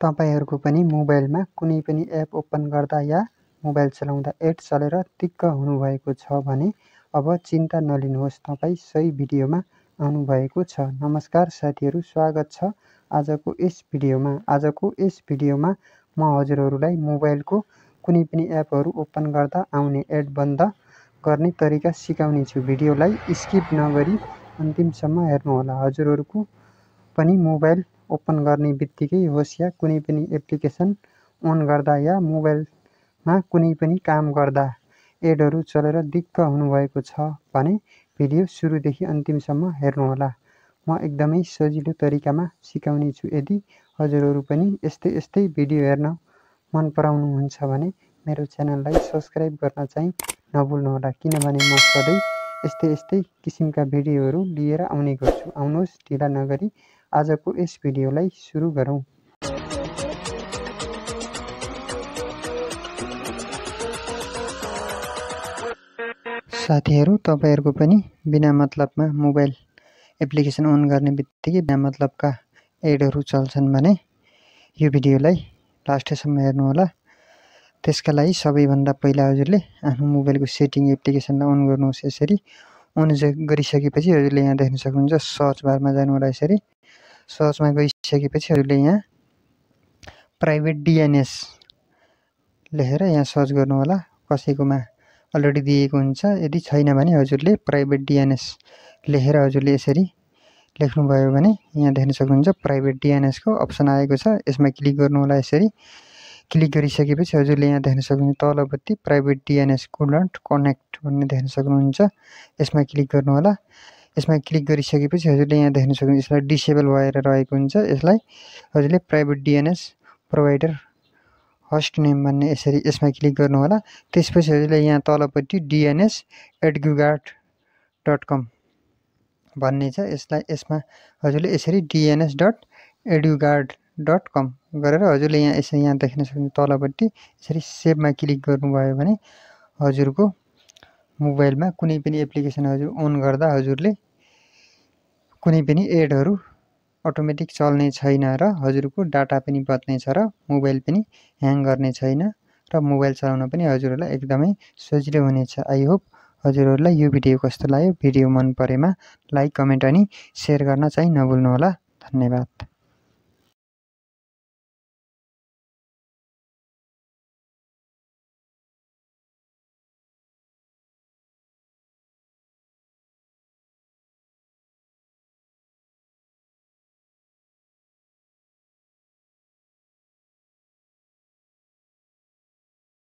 तपाईहरुको पनि मोबाइलमा कुनै पनि एप ओपन गर्दा या मोबाइल चलाउँदा एड चलेर दिक्क हुनुभएको छ भने अब चिन्ता नलिनुहोस्, तपाई सही भिडियोमा आउनुभएको छ। नमस्कार साथीहरु, स्वागत छ आजको यस भिडियोमा म हजुरहरुलाई मोबाइलको कुनै पनि एपहरु ओपन गर्दा आउने एड बन्द गर्ने तरिका सिकाउने छु। भिडियोलाई स्किप नगरी अन्तिमसम्म हेर्नुहोला। हजुरहरुको पनि मोबाइल ओपन गर्ने बित्तिकै होस् या कुनै पनि एप्लिकेसन अन गर्दा या मोबाइलमा कुनै पनि काम गर्दा एडहरु चलेर दिक्क हुनुभएको छ भने भिडियो सुरुदेखि अन्तिमसम्म हेर्नुहोला। म एकदमै सजिलो तरिकामा सिकाउने छु। यदि हजुरहरु पनि यस्तै भिडियो हेर्न मन पराउनुहुन्छ भने मेरो च्यानललाई सब्स्क्राइब गर्न चाहिँ नभुल्नुहोला, किनभने म सधैं यस्तै किसिमका भिडियोहरु लिएर आउने गर्छु। आउनुहोस् ढिला नगरी आजको यस भिडियोलाई सुरु गरौं। साथीहरु, तपाईहरुको पनि बिना मतलबमा मोबाइल एप्लिकेसन अन गर्ने बित्तिकै बिना मतलबका एडहरु चल्छन् भने यो भिडियोलाई लास्टसम्म हेर्नुहोला। त्यसका लागि सबैभन्दा पहिला हजुरले आफ्नो मोबाइलको सेटिङ एप्लिकेसनलाई अन गर्नुहोस्। यसरी अन गरिसकेपछि हजुरले यहाँ देख्न सक्नुहुन्छ सर्च बारमा जानुहोला। यसरी सर्चमा गइसकेपछि हजुरले यहाँ प्राइभेट डीएनएस लेखेर यहाँ सर्च गर्नुहोला। कसैकोमा अलरेडी दिएको हुन्छ, यदि छैन भने हजुरले प्राइभेट डीएनएस लेखेर हजुरले यसरी लेख्नुभयो भने यहाँ देख्न सक्नुहुन्छ प्राइभेट डीएनएस को अप्सन आएको छ। यसमा क्लिक गर्नुहोला। यसरी क्लिक गरिसकेपछि हजुरले यहाँ देख्न सक्नुहुन्छ तलपट्टि प्राइभेट डीएनएस कुडन्ट कनेक्ट भन्ने देख्न सक्नुहुन्छ। यसमा क्लिक गर्नुहोला। यसमा क्लिक गरिसकेपछि हजुरले यहाँ देख्न सक्नुहुन्छ यसलाई डिसेबल भएर रहेको हुन्छ। यसलाई हजुरले private DNS provider host name भन्ने यसरी यसमा क्लिक गर्नुहोला। त्यसपछि हजुरले यहाँ तलपट्टि dns@eduguard.com भन्ने छ, यसमा हजुरले यसरी dns.eduguard.com गरेर हजुरले यहाँ देख्न सक्नुहुन्छ तलपट्टि यसरी सेभमा क्लिक गर्नुभयो भने हजुरको मोबाइलमा कुनै पनि एप्लिकेसन हजुर अन गर्दा हजुरले कुनै पनि एडहरु अटोमेटिक चल्ने छैन र हजुरको डाटा पनि बच्ने छ र मोबाइल पनि ह्याङ गर्ने छैन र मोबाइल चलाउन पनि हजुरहरुलाई एकदमै सजिलो हुनेछ। आई होप हजुरहरुलाई यो भिडियो कस्तो लाग्यो। भिडियो मन परेमा लाइक, कमेन्ट अनि शेयर गर्न चाहिँ नभुल्नुहोला। धन्यवाद।